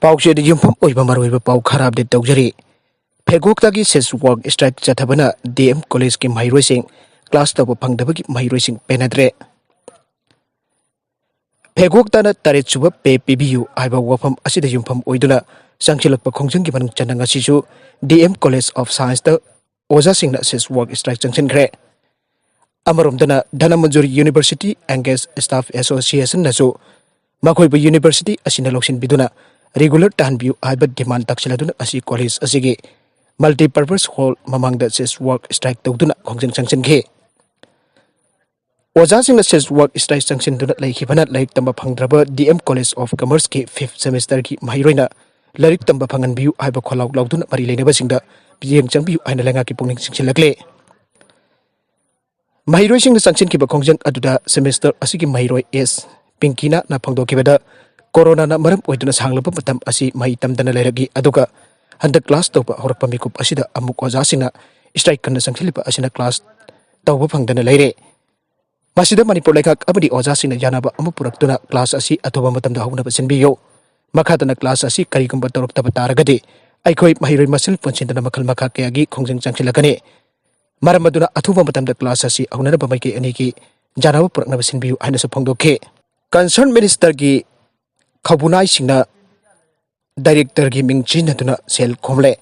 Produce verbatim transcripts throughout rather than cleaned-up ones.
ꯄꯥꯎꯆꯦꯗ ꯌꯨꯝꯐꯝ ꯑꯣꯏꯕ ꯃꯔꯨꯑꯣꯏꯕ ꯄꯥꯎ ꯈꯔ ꯑꯞꯗꯦꯠ ꯇꯧꯖꯔꯤ꯫ ꯐꯦꯒꯣꯛꯇꯒꯤ ꯁꯦꯁ ꯋꯥꯛ ꯁ꯭ꯇ꯭ꯔꯥꯏꯛ ꯆꯠꯊꯕꯅ ꯗꯤ ꯑꯦꯝ ꯀꯣꯂꯦꯖꯀꯤ ꯃꯍꯩꯔꯣꯏꯁꯤꯡ ꯀ꯭ꯂꯥꯁ ꯇꯧꯕ ꯐꯪꯗꯕꯒꯤ ꯃꯍꯩꯔꯣꯏꯁꯤꯡ ꯄꯦꯟꯅꯗ꯭ꯔꯦ꯫ ꯐꯦꯒꯣꯛꯇꯅ ꯇꯔꯦꯠ ꯁꯨꯕ ꯄꯦ ꯄꯤꯕꯤꯌꯨ ꯍꯥꯏꯕ ꯋꯥꯐꯝ ꯑꯁꯤꯗ ꯌꯨꯝꯐꯝ ꯑꯣꯏꯗꯨꯅ ꯆꯪꯁꯤꯜꯂꯛꯄ ꯈꯣꯡꯖꯪꯒꯤ ꯃꯅꯨꯡ ꯆꯟꯅ ꯉꯁꯤꯁꯨ ꯗꯤ ꯑꯦꯝ ꯀꯣꯂꯦꯖ ꯑꯣꯐ ꯁꯥꯏꯟꯁꯇ ꯑꯣꯖꯥꯁꯤꯡꯅ ꯁꯦꯁ ꯋꯥꯛ strike ꯆꯪꯁꯤꯟꯈ꯭ꯔꯦ꯫ ꯑꯃꯔꯣꯝꯗꯅ Dhanamanjuri university engage staff ꯑꯦꯁꯣꯁꯤꯌꯦꯁꯟꯅꯁꯨ ꯃꯈꯣꯏꯕꯨ ꯌꯨꯅꯤꯚꯔꯁꯤꯇꯤ ꯑꯁꯤꯅ ꯂꯧꯁꯤꯟꯕꯤꯗꯨꯅ ꯔꯤꯒꯨꯂꯔ ꯇꯥꯍꯟꯕꯤꯌꯨ ꯍꯥꯏꯕ ꯗꯤꯃꯥꯟ ꯇꯥꯛꯁꯤꯜꯂꯗꯨꯅ ꯑꯁꯤ ꯀꯣꯂꯦꯖ ꯑꯁꯤꯒꯤ ꯃꯜꯇꯤꯄꯔꯄꯁ ꯍꯣꯜ ꯃꯃꯥꯡꯗ ꯁꯦꯁ ꯋꯥꯛ ꯁ꯭ꯇ꯭ꯔꯥꯏꯛ ꯇꯧꯗꯨꯅ ꯈꯣꯡꯖꯪ ꯆꯪꯁꯤꯟꯈꯤ꯫ ꯑꯣꯖꯥꯁꯤꯡꯅ ꯁꯦꯁ ꯋꯥꯛ ꯁ꯭ꯇ꯭ꯔꯥꯏꯛ ꯆꯪꯁꯤꯟꯗꯨꯅ ꯂꯩꯈꯤꯕꯅ ꯂꯥꯏꯔꯤꯛ ꯇꯝꯕ ꯐꯪꯗ꯭ꯔꯕ ꯗꯤ ꯑꯦꯝ ꯀꯣꯂꯦꯖ ꯑꯣꯐ ꯀꯃꯔꯁꯀꯤ ꯐꯤꯐ ꯁꯦꯃꯤꯁꯇꯔꯒꯤ ꯃꯍꯩꯔꯣꯏꯅ ꯂꯥꯏꯔꯤꯛ ꯇꯝꯕ ꯐꯪꯍꯟꯕꯤꯌꯨ ꯍꯥꯏꯕ ꯈꯣꯜꯂꯥꯎ ꯂꯥꯎꯗꯨꯅ ꯃꯔꯤ ꯂꯩꯅꯕꯁꯤꯡꯗ ꯃꯤꯠꯌꯦꯡ ꯆꯪꯕꯤꯌꯨ ꯍꯥꯏꯅ ꯂꯩꯉꯥꯛꯀꯤ ꯄꯨꯛꯅꯤꯡ ꯆꯤꯡꯁꯤꯜꯂꯛꯂꯦ꯫ ꯃꯍꯩꯔꯣꯏꯁꯤꯡꯅ ꯆꯪꯁꯤꯟꯈꯤꯕ ꯈꯣꯡꯖꯪ ꯑꯗꯨꯗ ꯁꯦꯃꯤꯁꯇꯔ ꯑꯁꯤꯒꯤ ꯃꯍꯩꯔꯣꯏ ꯑꯦꯁ ꯄꯤꯡꯀꯤꯅꯥꯅ ꯐꯣꯡꯗꯣꯛꯈꯤꯕꯗ, ꯀꯣꯔꯣꯅꯥꯅ ꯃꯔꯝ ꯑꯣꯏꯗꯨꯅ ꯁꯥꯡꯂꯕ ꯃꯇꯝ ꯑꯁꯤ ꯃꯍꯩ ꯇꯝꯗꯅ ꯂꯩꯔꯛꯏ, ꯑꯗꯨꯒ ꯍꯟꯗꯛ ꯀ꯭ꯂꯥꯁ ꯇꯧꯕ ꯍꯧꯔꯛꯄ ꯃꯤꯀꯨꯞ ꯑꯁꯤꯗ ꯑꯃꯨꯛ ꯑꯣꯖꯥꯁꯤꯡꯅ ꯁ꯭ꯇ꯭ꯔꯥꯏꯛ ꯀꯟꯅ ꯆꯪꯁꯤꯜꯂꯤꯕ ꯑꯁꯤꯅ ꯀ꯭ꯂꯥꯁ ꯇꯧꯕ ꯐꯪꯗꯅ ꯂꯩꯔꯦ꯫ ꯃꯁꯤꯗ ꯃꯅꯤꯄꯨꯔ ꯂꯩꯉꯥꯛ ꯑꯃꯗꯤ ꯑꯣꯖꯥꯁꯤꯡꯅ ꯌꯥꯅꯕ ꯑꯃ ꯄꯨꯔꯛꯇꯨꯅ ꯀ꯭ꯂꯥꯁ ꯑꯁꯤ ꯑꯊꯨꯕ ꯃꯇꯝꯗ ꯍꯧꯅꯕ ꯁꯤꯟꯕꯤꯌꯨ꯫ ꯃꯈꯥ ꯇꯥꯅ ꯀ꯭ꯂꯥꯁ ꯑꯁꯤ ꯀꯔꯤꯒꯨꯝꯕ ꯇꯧꯔꯛꯇꯕ ꯇꯥꯔꯒꯗꯤ ꯑꯩꯈꯣꯏ ꯃꯍꯩꯔꯣꯏ ꯃꯁꯦꯜ ꯄꯨꯟꯁꯤꯟꯗꯨꯅ ꯃꯈꯜ ꯃꯈꯥ ꯀꯌꯥꯒꯤ ꯈꯣꯡꯖꯪ ꯆꯪꯁꯤꯜꯂꯛꯀꯅꯤ꯫ ꯃꯔꯝ ꯑꯗꯨꯅ ꯑꯊꯨꯕ ꯃꯇꯝꯗ ꯀ꯭ꯂꯥꯁ ꯑꯁꯤ ꯍꯧꯅꯅꯕ ꯃꯥꯏꯀꯩ ꯑꯅꯤꯒꯤ ꯌꯥꯅꯕ ꯄꯨꯔꯛꯅꯕ ꯁꯤꯟꯕꯤꯌꯨ ꯍꯥꯏꯅꯁꯨ ꯐꯣꯡꯗꯣꯛꯈꯤ꯫ ꯀꯟꯁꯔꯟ ꯃꯤꯅꯤꯁꯇꯔꯒꯤ ꯈꯧꯕꯨꯅꯥꯏꯁꯤꯡꯅ ꯗꯥꯏꯔꯦꯛꯇꯔꯒꯤ ꯃꯤꯡ ꯁꯤꯖꯤꯟꯅꯗꯨꯅ ꯁꯦꯜ ꯈꯣꯝꯂꯦ꯫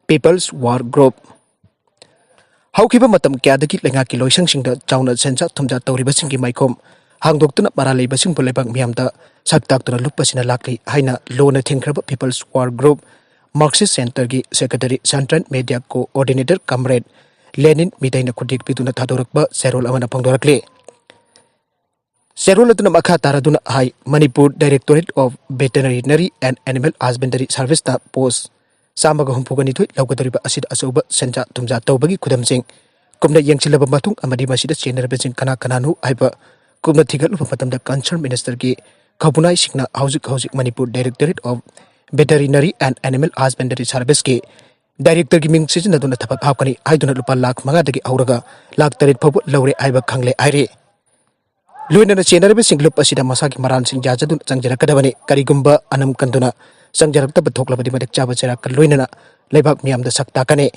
People's war group. ꯍꯧꯈꯤꯕ ꯃꯇꯝ ꯀꯌꯥꯗꯒꯤ ꯂꯩꯉꯥꯛꯀꯤ ꯂꯣꯏꯁꯪꯁꯤꯡꯗ ꯆꯥꯎꯅ ꯁꯦꯟꯖꯥ ꯊꯨꯝꯖꯥ ꯇꯧꯔꯤꯕꯁꯤꯡꯒꯤ ꯃꯥꯏꯈꯣꯝ ꯍꯥꯡꯗꯣꯛꯇꯨꯅ ꯃꯔꯥꯜ ꯂꯩꯕꯁꯤꯡꯕꯨ ꯂꯩꯕꯥꯛ ꯃꯤꯌꯥꯝꯗ ꯁꯛ ꯇꯥꯛꯇꯨꯅ ꯂꯨꯞꯄꯁꯤꯅ ꯂꯥꯛꯂꯤ ꯍꯥꯏꯅ ꯂꯣꯟꯅ ꯊꯤꯡꯈ꯭ꯔꯕ ꯄꯤꯄꯜꯁ ꯋꯥꯔ ꯒ꯭ꯔꯨꯞ ꯃꯥꯔꯛꯁꯤꯁ ꯁꯦꯟꯇꯔꯒꯤ secretary, central media coordinator comrade Lenin ꯃꯤꯇꯩꯅ ꯈꯨꯗꯦꯛꯄꯤꯗꯨꯅ ꯊꯥꯗꯣꯔꯛꯄ ꯆꯦꯔꯣꯜ ꯑꯃꯅ ꯐꯣꯡꯗꯣꯔꯛꯂꯤ꯫ ꯆꯦꯔꯣꯜ ꯑꯗꯨꯅ ꯃꯈꯥ ꯇꯥꯔꯗꯨꯅ ꯍꯥꯏ, Manipur directorate of veterinary and animal husbandry ꯁꯥꯔꯚꯤꯁꯇ ꯄꯣꯁ ꯆꯥꯝꯃꯒ ꯍꯨꯝꯐꯨꯒ ꯅꯤꯊꯣꯏ ꯂꯧꯒꯗꯧꯔꯤꯕ ꯑꯁꯤꯗ ꯑꯆꯧꯕ ꯁꯦꯟꯖꯥ ꯊꯨꯝꯖꯥ ꯇꯧꯕꯒꯤ ꯈꯨꯗꯝꯁꯤꯡ ꯀꯨꯞꯅ ꯌꯦꯡꯁꯤꯜꯂꯕ ꯃꯇꯨꯡ ꯑꯃꯗꯤ ꯃꯁꯤꯗ ꯆꯦꯟꯅꯔꯕꯁꯤꯡ ꯀꯅꯥ ꯀꯅꯥꯅꯣ ꯍꯥꯏꯕ ꯀꯨꯞꯅ ꯊꯤꯒꯠꯂꯨꯕ ꯃꯇꯝꯗ ꯀꯟꯁꯔꯟ ꯃꯤꯅꯤꯁꯇꯔꯒꯤ ꯈꯧꯕꯨꯅꯥꯏꯁꯤꯡꯅ ꯍꯧꯖꯤꯛ ꯍꯧꯖꯤꯛ Manipur directorate of veterinary and animal husbandry ꯁꯥꯔꯚꯤꯁꯀꯤ ꯗꯥꯏꯔꯦꯛꯇꯔꯒꯤ ꯃꯤꯡ ꯁꯤꯖꯤꯟꯅꯗꯨꯅ ꯊꯕꯛ ꯍꯥꯞꯀꯅꯤ ꯍꯥꯏꯗꯨꯅ ꯂꯨꯄꯥ ꯂꯥꯈ ꯃꯉꯥꯗꯒꯤ ꯍꯧꯔꯒ ꯂꯥꯈ ꯇꯔꯦꯠ ꯐꯥꯎꯕ ꯂꯧꯔꯦ ꯍꯥꯏꯕ ꯈꯪꯂꯦ ꯍꯥꯏꯔꯤ꯫ ꯂꯣꯏꯅꯅ ꯆꯦꯟꯅꯔꯤꯕꯁꯤꯡ ꯂꯨꯞ ꯑꯁꯤꯗ ꯃꯁꯥꯒꯤ ꯃꯔꯥꯜꯁꯤꯡ ꯌꯥꯖꯗꯨꯅ ꯆꯪꯖꯔꯛꯀꯗꯕꯅꯤ꯫ ꯀꯔꯤꯒꯨꯝꯕ ꯑꯅꯝ ꯀꯟꯗꯨꯅ ꯆꯪꯖꯔꯛꯇꯕ ꯊꯣꯛꯂꯕꯗꯤ ꯃꯇꯤꯛ ꯆꯥꯕ ꯆꯩꯔꯥꯛꯀ ꯂꯣꯏꯅꯅ ꯂꯩꯕꯥꯛ ꯃꯤꯌꯥꯝꯗ ꯁꯛ ꯇꯥꯛꯀꯅꯤ꯫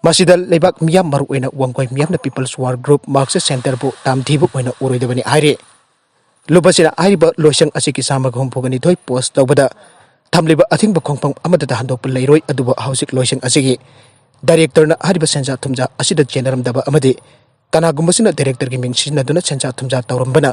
ꯃꯁꯤꯗ ꯂꯩꯕꯥꯛ ꯃꯤꯌꯥꯝ, ꯃꯔꯨꯑꯣꯏꯅ ꯋꯥꯡꯒꯣꯏ ꯃꯤꯌꯥꯝꯅ People's War Group Marxist Centreꯕꯨ ꯇꯥꯝꯊꯤꯕ ꯑꯣꯏꯅ ꯎꯔꯣꯏꯗꯕꯅꯤ ꯍꯥꯏꯔꯤ꯫ ꯂꯨꯞ ꯑꯁꯤꯅ ꯍꯥꯏꯔꯤꯕ ꯂꯣꯏꯁꯪ ꯑꯁꯤꯒꯤ ꯆꯥꯝꯃꯒ ꯍꯨꯝꯐꯨꯒ ꯅꯤꯊꯣꯏ post ꯇꯧꯕꯗ ꯊꯝꯂꯤꯕ ꯑꯊꯤꯡꯕ ꯈꯣꯡꯐꯝ ꯑꯃꯠꯇꯗ ꯍꯟꯗꯣꯛꯄ ꯂꯩꯔꯣꯏ꯫ ꯑꯗꯨꯕꯨ ꯍꯧꯖꯤꯛ ꯂꯣꯏꯁꯪ ꯑꯁꯤꯒꯤ directorꯅ ꯍꯥꯏꯔꯤꯕ ꯁꯦꯟꯖꯥ ꯊꯨꯝꯖꯥ ꯑꯁꯤꯗ ꯆꯦꯟꯅꯔꯝꯗꯕ ꯑꯃꯗꯤ ꯀꯅꯥꯒꯨꯝꯕꯁꯤꯅ directorꯒꯤ ꯃꯤꯡ ꯁꯤꯖꯤꯟꯅꯗꯨꯅ ꯁꯦꯟꯖꯥ ꯊꯨꯝꯖꯥ ꯇꯧꯔꯝꯕꯅ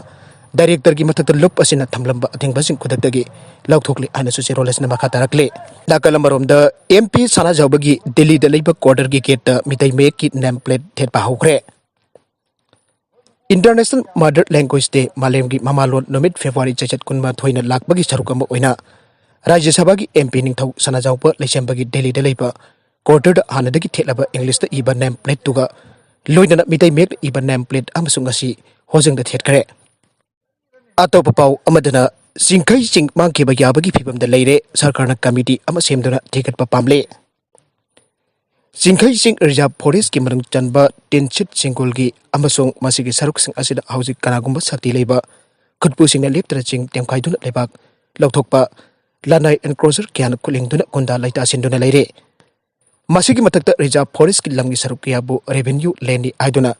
directorꯒꯤ ꯃꯊꯛꯇ ꯂꯨꯞ ꯑꯁꯤꯅ ꯊꯝꯂꯝꯕ ꯑꯊꯤꯡꯕꯁꯤꯡ ꯈꯨꯗꯛꯇꯒꯤ ꯂꯧꯊꯣꯛꯂꯤ ꯍꯥꯏꯅꯁꯨ ꯆꯦꯔꯣꯜ ꯑꯁꯤꯅ ꯃꯈꯥ ꯇꯥꯔꯛꯂꯤ꯫ ꯅꯥꯀꯜ ꯑꯃꯔꯣꯝꯗ, MP ꯁꯅꯥꯖꯥꯎꯕꯒꯤ ꯗꯤꯜꯂꯤꯗ ꯂꯩꯕ quarterꯒꯤ gateꯇ ꯃꯤꯇꯩ ꯃꯌꯦꯛꯀꯤ name plate ꯊꯦꯠꯄ ꯍꯧꯈ꯭ꯔꯦ꯫ International Mother Language Day, ꯃꯥꯂꯦꯝꯒꯤ ꯃꯃꯥꯂꯣꯟ ꯅꯨꯃꯤꯠ February ꯆꯩꯆꯠ ꯀꯨꯟꯃꯥꯊꯣꯏꯅ ꯂꯥꯛꯄꯒꯤ ꯁꯔꯨꯛ ꯑꯃ ꯑꯣꯏꯅ ꯔꯥꯖ꯭ꯌ ꯁꯚꯥꯒꯤ MP ꯅꯤꯡꯊꯧ ꯁꯅꯥꯖꯥꯎꯕ ꯂꯩꯁꯦꯝꯕꯒꯤ ꯗꯤꯜꯂꯤꯗ ꯂꯩꯕ quarterꯗ ꯍꯥꯟꯅꯗꯒꯤ ꯊꯦꯠꯂꯕ Englishꯇ ꯏꯕ name plateꯇꯨꯒ ꯂꯣꯏꯅꯅ ꯃꯤꯇꯩ ꯃꯌꯦꯛꯅ ꯏꯕ name plate ꯑꯃꯁꯨ ꯉꯁꯤ ꯍꯣꯖꯪꯗ ꯊꯦꯠꯈ꯭ꯔꯦ꯫ ꯑꯇꯣꯞꯄ ꯄꯥꯎ ꯑꯃꯗꯅ, ꯆꯤꯡꯈꯩ ꯆꯤꯡ ꯃꯥꯡꯈꯤꯕ ꯌꯥꯕꯒꯤ ꯐꯤꯕꯝꯗ ꯂꯩꯔꯦ, ꯁꯔꯀꯥꯔꯅ committee ꯑꯃ ꯁꯦꯝꯗꯨꯅ ꯊꯤꯒꯠꯄ ꯄꯥꯝꯂꯦ꯫ ꯆꯤꯡꯈꯩ ꯆꯤꯡ Reserve Forestꯀꯤ ꯃꯅꯨꯡ ꯆꯟꯕ ꯇꯤꯟꯁꯤꯠ ꯁꯤꯡꯒꯨꯜꯒꯤ ꯑꯃꯁꯨꯡ ꯃꯁꯤꯒꯤ ꯁꯔꯨꯛꯁꯤꯡ ꯑꯁꯤꯗ ꯍꯧꯖꯤꯛ ꯀꯅꯥꯒꯨꯝꯕ ꯁꯛꯇꯤ ꯂꯩꯕ ꯈꯨꯠꯄꯨꯁꯤꯡꯅ ꯂꯦꯞꯇꯅ ꯆꯤꯡ ꯇꯦꯝꯈꯥꯏꯗꯨꯅ ꯂꯩꯕꯥꯛ ꯂꯧꯊꯣꯛꯄ, ꯂꯅꯥꯏ encroacher ꯀꯌꯥꯅ ꯈꯨꯠꯂꯦꯡꯗꯨꯅ ꯒꯨꯟꯗꯥ ꯂꯩꯇꯥꯁꯤꯟꯗꯨꯅ ꯂꯩꯔꯦ꯫ ꯃꯁꯤꯒꯤ ꯃꯊꯛꯇ Reserve Forestꯀꯤ ꯂꯝꯒꯤ ꯁꯔꯨꯛ ꯀꯌꯥꯕꯨ revenue landꯅꯤ ꯍꯥꯏꯗꯨꯅ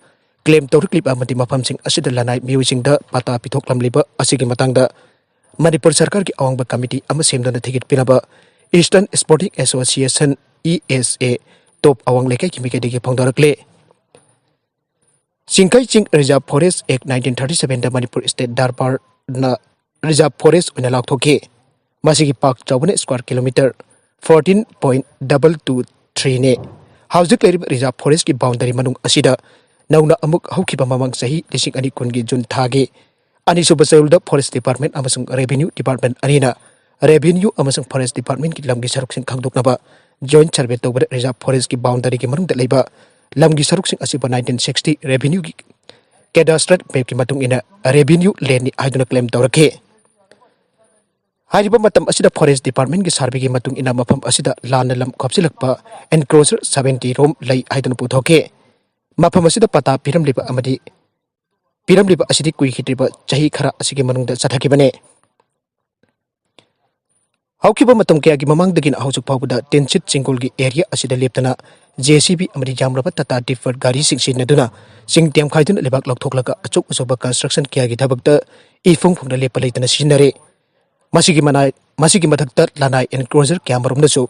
claim ꯇꯧꯔꯛꯂꯤꯕ ꯑꯃꯗꯤ ꯃꯐꯝꯁꯤꯡ ꯑꯁꯤꯗ ꯂꯅꯥꯏ ꯃꯤꯑꯣꯏꯁꯤꯡꯗ ꯄꯇꯥ ꯄꯤꯊꯣꯛꯂꯝꯂꯤꯕ ꯑꯁꯤꯒꯤ ꯃꯇꯥꯡꯗ ꯃꯅꯤꯄꯨꯔ ꯁꯔꯀꯥꯔꯒꯤ ꯑꯋꯥꯡꯕ committee ꯑꯃ ꯁꯦꯝꯗꯨꯅ ꯊꯤꯒꯠꯄꯤꯅꯕ Eastern Sporting Association, ESA, ꯇꯣꯞ ꯑꯋꯥꯡ ꯂꯩꯀꯥꯏꯒꯤ ꯃꯤꯀꯩꯗꯒꯤ ꯐꯣꯡꯗꯣꯔꯛꯂꯦ꯫ ꯆꯤꯡꯈꯩ ꯆꯤꯡ Reserve Forest Act nineteen thirty sevenꯗ Manipur State ꯗꯔꯕꯥꯔꯅ Reserve Forest ꯑꯣꯏꯅ ꯂꯥꯎꯊꯣꯛꯈꯤ꯫ ꯃꯁꯤꯒꯤ ꯄꯥꯛ ꯆꯥꯎꯕꯅ square kilometre fourteen point double two threeꯅꯤ꯫ ꯍꯧꯖꯤꯛ ꯂꯩꯔꯤꯕ Reserve Forestꯀꯤ boundary ꯃꯅꯨꯡ ꯑꯁꯤꯗ ꯅꯧꯅ ꯑꯃꯨꯛ ꯍꯧꯈꯤꯕ ꯃꯃꯥꯡ ꯆꯍꯤ ꯂꯤꯁꯤꯡ ꯑꯅꯤ ꯀꯨꯟꯒꯤ June ꯊꯥꯒꯤ ꯑꯅꯤꯁꯨꯕ ꯆꯌꯣꯜꯗ Forest Department ꯑꯃꯁꯨꯡ Revenue Department ꯑꯅꯤꯅ Revenue ꯑꯃꯁꯨꯡ Forest Departmentꯀꯤ ꯂꯝꯒꯤ ꯁꯔꯨꯛꯁꯤꯡ ꯈꯪꯗꯣꯛꯅꯕ joint survey ꯇꯧꯕꯗ Reserve Forestꯀꯤ boundaryꯒꯤ ꯃꯅꯨꯡꯗ ꯂꯩꯕ ꯂꯝꯒꯤ ꯁꯔꯨꯛꯁꯤꯡ ꯑꯁꯤꯕꯨ nineteen sixty Revenueꯒꯤ cadastral mapꯀꯤ ꯃꯇꯨꯡ ꯏꯟꯅ revenue landꯅꯤ ꯍꯥꯏꯗꯨꯅ claim ꯇꯧꯔꯛꯈꯤ꯫ ꯍꯥꯏꯔꯤꯕ ꯃꯇꯝ ꯑꯁꯤꯗ Forest Departmentꯀꯤ surveyꯒꯤ ꯃꯇꯨꯡ ꯏꯟꯅ ꯃꯐꯝ ꯑꯁꯤꯗ ꯂꯥꯟꯅ ꯂꯝ ꯈꯣꯞꯆꯤꯜꯂꯛꯄ encroacher seventy ꯔꯣꯝ ꯂꯩ ꯍꯥꯏꯗꯨꯅ ꯄꯨꯊꯣꯛꯈꯤ꯫ ꯃꯐꯝ ꯑꯁꯤꯗ ꯄꯇꯥ ꯄꯤꯔꯝꯂꯤꯕ ꯑꯃꯗꯤ ꯄꯤꯔꯝꯂꯤꯕ ꯑꯁꯤꯗꯤ ꯀꯨꯏꯈꯤꯗ꯭ꯔꯤꯕ ꯆꯍꯤ ꯈꯔ ꯑꯁꯤꯒꯤ ꯃꯅꯨꯡꯗ ꯆꯠꯊꯈꯤꯕꯅꯤ꯫ ꯍꯧꯈꯤꯕ ꯃꯇꯝ ꯀꯌꯥꯒꯤ ꯃꯃꯥꯡꯗꯒꯤꯅ ꯍꯧꯖꯤꯛ ꯐꯥꯎꯕꯗ ꯇꯦꯟꯁꯤꯠ ꯆꯤꯡꯒꯣꯜꯒꯤ ꯑꯦꯔꯤꯌꯥ ꯑꯁꯤꯗ ꯂꯦꯞꯇꯅ ꯖꯦ ꯁꯤ ꯕꯤ ꯑꯃꯗꯤ ꯌꯥꯝꯂꯕ ꯇꯥꯇꯥ ꯗꯤꯐꯔ ꯒꯥꯔꯤꯁꯤꯡ ꯁꯤꯖꯤꯟꯅꯗꯨꯅ ꯆꯤꯡ ꯇꯦꯝꯈꯥꯏꯗꯨꯅ ꯂꯩꯕꯥꯛ ꯂꯧꯊꯣꯛꯂꯒ ꯑꯆꯧ ꯑꯆꯧꯕ ꯀꯟꯁꯇ꯭ꯔꯛꯁꯟ ꯀꯌꯥꯒꯤ ꯊꯕꯛꯇ ꯏꯐꯨꯡ ꯐꯨꯡꯅ ꯂꯦꯞꯄ ꯂꯩꯇꯅ ꯁꯤꯖꯤꯟꯅꯔꯦ꯫ ꯃꯁꯤꯒꯤ ꯃꯅꯥꯏ-, ꯃꯁꯤꯒꯤ ꯃꯊꯛꯇ ꯂꯅꯥꯏ ꯑꯦꯟꯀ꯭ꯂꯣꯖꯔ ꯀꯌꯥꯃꯔꯨꯝꯗꯁꯨ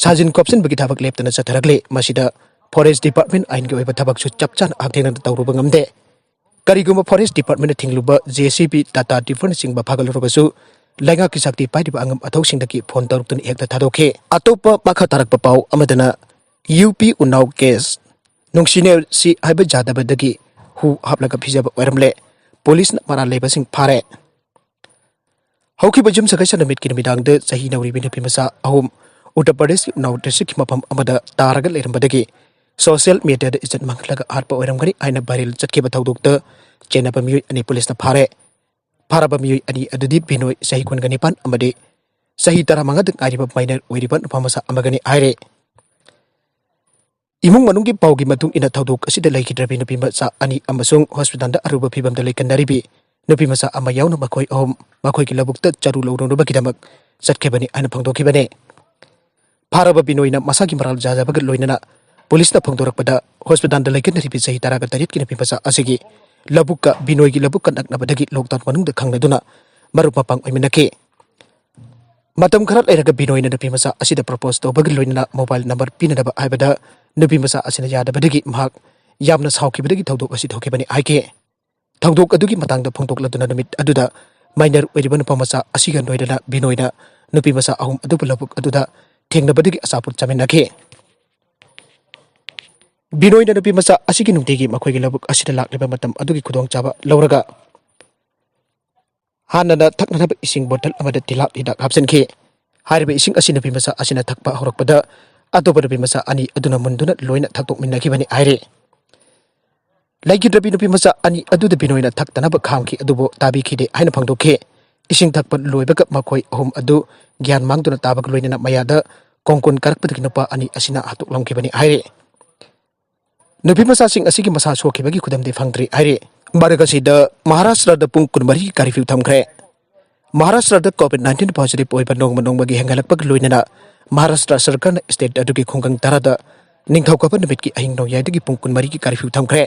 ꯁꯥꯖꯤꯟ ꯈꯣꯞꯆꯤꯟꯕꯒꯤ ꯊꯕꯛ ꯂꯦꯞꯇꯅ ꯆꯠꯊꯔꯛꯂꯦ꯫ ꯃꯁꯤꯗ ꯐꯣꯔꯦꯁ ꯗꯤꯄꯥꯔꯠꯃꯦꯟ ꯑꯥꯏꯟꯒꯤ ꯑꯣꯏꯕ ꯊꯕꯛꯁꯨ ꯆꯞ ꯆꯥꯅ ꯍꯛꯊꯦꯡꯅꯅ ꯇꯧꯔꯨꯕ ꯉꯝꯗꯦ꯫ ꯀꯔꯤꯒꯨꯝꯕ ꯐꯣꯔꯦꯁ ꯗꯤꯄꯥꯔꯠꯃꯦꯟꯅ ꯊꯤꯡꯂꯨꯕ ꯖꯦ ꯁꯤ ꯕꯤ, ꯇꯥꯇꯥ ꯗꯤꯐꯔꯅꯆꯤꯡꯕ ꯐꯥꯒꯠꯂꯨꯔꯕꯁꯨ, ꯂꯩꯉꯥꯛꯀꯤ ꯁꯛꯇꯤ ꯄꯥꯏꯔꯤꯕ ꯑꯉꯝ ꯑꯊꯧꯁꯤꯡꯗꯒꯤ ꯐꯣꯟ ꯇꯧꯔꯛꯇꯨꯅ ꯍꯦꯛꯇ ꯊꯥꯗꯣꯛꯈꯤ꯫ ꯑꯇꯣꯞꯄ ꯃꯈꯥ ꯇꯥꯔꯛꯄ ꯄꯥꯎ ꯑꯃꯗꯅ, ꯌꯨ ꯄꯤ ꯎꯅꯥꯎ ꯀꯦꯁ, ꯅꯨꯡꯁꯤꯅꯦꯔꯁꯤ ꯍꯥꯏꯕ ꯌꯥꯗꯕꯗꯒꯤ ꯍꯨ ꯍꯥꯞꯂꯒ ꯐꯤꯖꯕ ꯑꯣꯏꯔꯝꯂꯦ꯫ ꯄꯨꯂꯤꯁꯅ ꯃꯔꯥꯜ ꯂꯩꯕꯁꯤꯡ ꯐꯥꯔꯦ꯫ ꯍꯧꯈꯤꯕ ꯌꯨꯝꯁꯀꯩꯁ ꯅꯨꯃꯤꯠꯀꯤ ꯅꯨꯃꯤꯗꯥꯡꯗ ꯆꯍꯤ ꯅꯧꯔꯤꯕꯤ ꯅꯨꯄꯤ ꯃꯆꯥ ꯑꯍꯨꯝ ꯎꯠꯇꯔ ꯄ꯭ꯔꯗꯦꯁꯀꯤ ꯎꯅꯥꯎ ꯗꯤꯁꯇ꯭ꯔꯤꯛꯀꯤ ꯃꯐꯝ ꯑꯃꯗ ꯇꯥꯔꯒ ꯂꯩꯔꯝꯕꯗꯒꯤ ꯁꯣꯁꯤꯌꯦꯜ ꯃꯤꯗꯤꯌꯥꯗ ꯏꯖꯠ ꯃꯥꯡꯍꯜꯂꯒ ꯍꯥꯠꯄ ꯑꯣꯏꯔꯝꯒꯅꯤ ꯍꯥꯏꯅ ꯚꯥꯏꯔꯦꯜ ꯆꯠꯈꯤꯕ ꯊꯧꯗꯣꯛꯇ ꯆꯦꯟꯅꯕ ꯃꯤꯑꯣꯏ ꯑꯅꯤ ꯄꯨꯂꯤꯁꯅ ꯐꯥꯔꯦ꯫ ꯐꯥꯔꯕ ꯃꯤꯑꯣꯏ ꯑꯅꯤ ꯑꯗꯨꯗꯤ ꯕꯤꯅꯣꯏ, ꯆꯍꯤ ꯀꯨꯟꯒ ꯅꯤꯄꯥꯟ, ꯑꯃꯗꯤ ꯆꯍꯤ ꯇꯔꯥꯃꯉꯥꯗ ꯉꯥꯏꯔꯤꯕ ꯃꯥꯏꯅꯔ ꯑꯣꯏꯔꯤꯕ ꯅꯨꯄꯥ ꯃꯆꯥ ꯑꯃꯒꯅꯤ ꯍꯥꯏꯔꯦ꯫ ꯏꯃꯨꯡ ꯃꯅꯨꯡꯒꯤ ꯄꯥꯎꯒꯤ ꯃꯇꯨꯡ ꯏꯟꯅ, ꯊꯧꯗꯣꯛ ꯑꯁꯤꯗ ꯂꯩꯈꯤꯗ꯭ꯔꯕꯤ ꯅꯨꯄꯤ ꯃꯆꯥ ꯑꯅꯤ ꯑꯃꯁꯨꯡ ꯍꯣꯁꯄꯤꯇꯥꯜꯗ ꯑꯔꯨꯕ ꯐꯤꯕꯝꯗ ꯂꯩꯀꯟꯅꯔꯤꯕꯤ ꯅꯨꯄꯤ ꯃꯆꯥ ꯑꯃ ꯌꯥꯎꯅ ꯃꯈꯣꯏ ꯑꯍꯨꯝ ꯃꯈꯣꯏꯒꯤ ꯂꯧꯕꯨꯛꯇ ꯆꯔꯨ ꯂꯧꯔꯨꯅꯕꯒꯤꯗꯃꯛ ꯆꯠꯈꯤꯕꯅꯤ ꯍꯥꯏꯅ ꯐꯣꯡꯗꯣꯛꯈꯤꯕꯅꯤ꯫ ꯐꯥꯔꯕ ꯕꯤꯅꯣꯏꯅ ꯃꯁꯥꯒꯤ ꯃꯔꯥꯜ ꯌꯥꯖꯕꯒ ꯂꯣꯏꯅꯅ ꯄꯨꯂꯤꯁꯅ ꯐꯣꯡꯗꯣꯔꯛꯄꯗ, ꯍꯣꯁꯄꯤꯇꯥꯜꯗ ꯂꯩꯀꯟꯅꯔꯤꯕꯤ ꯆꯍꯤ ꯇꯔꯥꯒ ꯇꯔꯦꯠꯀꯤ ꯅꯨꯄꯤ ꯃꯆꯥ ꯑꯁꯤꯒꯤ ꯂꯧꯕꯨꯛꯀ ꯕꯤꯅꯣꯏꯒꯤ ꯂꯧꯕꯨꯛꯀ ꯅꯛꯅꯕꯗꯒꯤ ꯂꯣꯛꯗꯥꯎꯟ ꯃꯅꯨꯡꯗ ꯈꯪꯅꯗꯨꯅ ꯃꯔꯨꯞ ꯃꯄꯥꯡ ꯑꯣꯏꯃꯤꯟꯅꯈꯤ꯫ ꯃꯇꯝ ꯈꯔ ꯂꯩꯔꯒ ꯕꯤꯅꯣꯏꯅ ꯅꯨꯄꯤ ꯃꯆꯥ ꯑꯁꯤꯗ ꯄ꯭ꯔꯣꯄꯣꯁ ꯇꯧꯕꯒꯤ ꯂꯣꯏꯅꯅ ꯃꯣꯕꯥꯏꯜ ꯅꯝꯕꯔ ꯄꯤꯅꯅꯕ ꯍꯥꯏꯕꯗ, ꯅꯨꯄꯤ ꯃꯆꯥ ꯑꯁꯤꯅ ꯌꯥꯗꯕꯗꯒꯤ ꯃꯍꯥꯛ ꯌꯥꯝꯅ ꯁꯥꯎꯈꯤꯕꯗꯒꯤ ꯊꯧꯗꯣꯛ ꯑꯁꯤ ꯊꯣꯛꯈꯤꯕꯅꯤ ꯍꯥꯏꯈꯤ꯫ ꯊꯧꯗꯣꯛ ꯑꯗꯨꯒꯤ ꯃꯇꯥꯡꯗ ꯐꯣꯡꯗꯣꯛꯂꯗꯨꯅ ꯅꯨꯃꯤꯠ ꯑꯗꯨꯗ ꯃꯥꯏꯅꯔ ꯑꯣꯏꯔꯤꯕ ꯅꯨꯄꯥ ꯃꯆꯥ ꯑꯁꯤꯒ ꯂꯣꯏꯅꯅ ꯕꯤꯅꯣꯏꯅ ꯅꯨꯄꯤ ꯃꯆꯥ ꯑꯍꯨꯝ ꯑꯗꯨꯕꯨ ꯂꯧꯕꯨꯛ ꯑꯗꯨꯗ ꯊꯦꯡꯅꯕꯗꯒꯤ ꯑꯆꯥꯄꯣꯠ ꯆꯥꯃꯤꯟꯅꯈꯤ꯫ ꯕꯤꯅꯣꯏꯅ ꯅꯨꯄꯤ ꯃꯆꯥ ꯑꯁꯤꯒꯤ ꯅꯨꯡꯇꯤꯒꯤ ꯃꯈꯣꯏꯒꯤ ꯂꯧꯕꯨꯛ ꯑꯁꯤꯗ ꯂꯥꯛꯂꯤꯕ ꯃꯇꯝ ꯑꯗꯨꯒꯤ ꯈꯨꯗꯣꯡꯆꯥꯕ ꯂꯧꯔꯒ ꯍꯥꯟꯅꯅ ꯊꯛꯅꯅꯕ ꯏꯁꯤꯡ ꯕꯣꯇꯜ ꯑꯃꯗ ꯇꯤꯜꯍꯥꯠ ꯍꯤꯗꯥꯛ ꯍꯥꯞꯆꯤꯟꯈꯤ꯫ ꯍꯥꯏꯔꯤꯕ ꯏꯁꯤꯡ ꯑꯁꯤ ꯅꯨꯄꯤ ꯃꯆꯥ ꯑꯁꯤꯅ ꯊꯛꯄ ꯍꯧꯔꯛꯄꯗ, ꯑꯇꯣꯞꯄ ꯅꯨꯄꯤ ꯃꯆꯥ ꯑꯅꯤ ꯑꯗꯨꯅ ꯃꯨꯟꯗꯨꯅ ꯂꯣꯏꯅ ꯊꯛꯇꯣꯛꯃꯤꯟꯅꯈꯤꯕꯅꯤ ꯍꯥꯏꯔꯤ꯫ ꯂꯩꯈꯤꯗ꯭ꯔꯕꯤ ꯅꯨꯄꯤ ꯃꯆꯥ ꯑꯅꯤ ꯑꯗꯨꯗ ꯕꯤꯅꯣꯏꯅ ꯊꯛꯇꯅꯕ ꯈꯥꯝꯈꯤ, ꯑꯗꯨꯕꯨ ꯇꯥꯕꯤꯈꯤꯗꯦ ꯍꯥꯏꯅ ꯐꯣꯡꯗꯣꯛꯈꯤ꯫ ꯏꯁꯤꯡ ꯊꯛꯄ ꯂꯣꯏꯕꯒ ꯃꯈꯣꯏ ꯑꯍꯨꯝ ꯑꯗꯨ ꯒ꯭ꯌꯥꯟ ꯃꯥꯡꯗꯨꯅ ꯇꯥꯕꯒ ꯂꯣꯏꯅꯅ ꯃꯌꯥꯗ ꯀꯣꯡꯀꯣꯟ ꯀꯥꯔꯛꯄꯗꯒꯤ ꯅꯨꯄꯥ ꯑꯅꯤ ꯑꯁꯤꯅ ꯍꯥꯠꯇꯣꯛꯂꯝꯈꯤꯕꯅꯤ ꯍꯥꯏꯔꯤ꯫ ꯅꯨꯄꯤ ꯃꯆꯥꯁꯤꯡ ꯑꯁꯤꯒꯤ ꯃꯁꯥ ꯁꯣꯛꯈꯤꯕꯒꯤ ꯈꯨꯗꯝꯗꯤ ꯐꯪꯗ꯭ꯔꯤ ꯍꯥꯏꯔꯤ꯫ ꯃꯔꯛ ꯑꯁꯤꯗ ꯃꯍꯥꯔꯥꯁꯇ꯭ꯔꯗ ꯄꯨꯡ ꯀꯨꯟꯃꯔꯤꯒꯤ ꯀꯥꯔꯐ꯭ꯌꯨ ꯊꯝꯈ꯭ꯔꯦ꯫ ꯃꯍꯥꯔꯥꯁꯇ꯭ꯔꯗ ꯀꯣꯚꯤꯗ ꯅꯥꯏꯟꯇꯤꯟ ꯄꯣꯖꯤꯇꯤꯚ ꯑꯣꯏꯕ ꯅꯣꯡꯃ ꯅꯣꯡꯃꯒꯤ ꯍꯦꯟꯒꯠꯂꯛꯄꯒ ꯂꯣꯏꯅꯅ ꯃꯍꯥꯔꯥꯁꯇ꯭ꯔ ꯁꯔꯀꯥꯔꯅ ꯁ꯭ꯇꯦꯠ ꯑꯗꯨꯒꯤ ꯈꯨꯡꯒꯪ ꯇꯔꯥꯗ ꯅꯤꯡꯊꯧꯀꯥꯕ ꯅꯨꯃꯤꯠꯀꯤ ꯑꯍꯤꯡ ꯅꯣꯡꯌꯥꯏꯗꯒꯤ ꯄꯨꯡ ꯀꯨꯟꯃꯔꯤꯒꯤ ꯀꯥꯔꯐ꯭ꯌꯨ ꯊꯝꯈ꯭ꯔꯦ꯫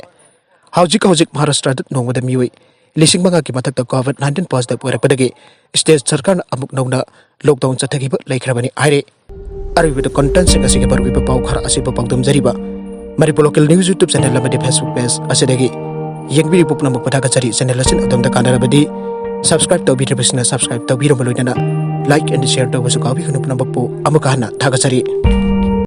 ꯍꯧꯖꯤꯛ ꯍꯧꯖꯤꯛ ꯃꯍꯥꯔꯥꯁꯇ꯭ꯔꯗ ꯅꯣꯡꯃꯗ ꯃꯤꯑꯣꯏ ꯂꯤꯁꯤꯡ ꯃꯉꯥꯒꯤ ꯃꯊꯛꯇ ꯀꯣꯚꯤꯗ ꯅꯥꯏꯟꯇꯤꯟ ꯄꯣꯖꯤꯇꯤꯚ ꯑꯣꯏꯔꯛꯄꯗꯒꯤ ꯁ꯭ꯇꯦꯠ ꯁꯔꯀꯥꯔꯅ ꯑꯃꯨꯛ ꯅꯧꯅ ꯂꯣꯛꯗꯥꯎꯟ ꯆꯠꯊꯈꯤꯕ ꯂꯩꯈ꯭ꯔꯕꯅꯤ ꯍꯥꯏꯔꯦ꯫ ꯑꯔꯣꯏꯕꯗ ꯀꯣꯟꯇꯦꯟꯁꯤꯡ ꯑꯁꯤꯒꯤ ꯃꯔꯨꯑꯣꯏꯕ ꯄꯥꯎ ꯈꯔ ꯑꯁꯤꯕꯨ ꯄꯥꯎꯗꯝꯖꯔꯤꯕ Manipur local news YouTube channel ꯑꯃꯗꯤ ꯐꯦꯁꯕꯨꯛ ꯄꯦꯖ ꯑꯁꯤꯗꯒꯤ ꯌꯦꯡꯕꯤꯔꯤꯕ ꯄꯨꯝꯅꯃꯛꯄꯨ ꯊꯥꯒꯠꯆꯔꯤ꯫ ꯆꯦꯅꯦꯜ ꯑꯁꯤꯅ ꯑꯗꯣꯝꯗ ꯀꯥꯟꯅꯔꯕꯗꯤ ꯁꯕꯁꯀ꯭ꯔꯥꯏꯕ ꯇꯧꯕꯤꯗ꯭ꯔꯤꯕꯁꯤꯡꯅ ꯁꯕꯁꯀ꯭ꯔꯥꯏꯕ ꯇꯧꯕꯤꯔꯕ ꯂꯣꯏꯅꯅ ꯂꯥꯏꯛ ꯑꯦꯟ ꯁꯤꯌꯔ ꯇꯧꯕꯁꯨ ꯀꯥꯎꯕꯤꯒꯅꯨ꯫ ꯄꯨꯝꯅꯃꯛꯄꯨ ꯑꯃꯨꯛꯀ ꯍꯟꯅ ꯊꯥꯒꯠꯆꯔꯤ꯫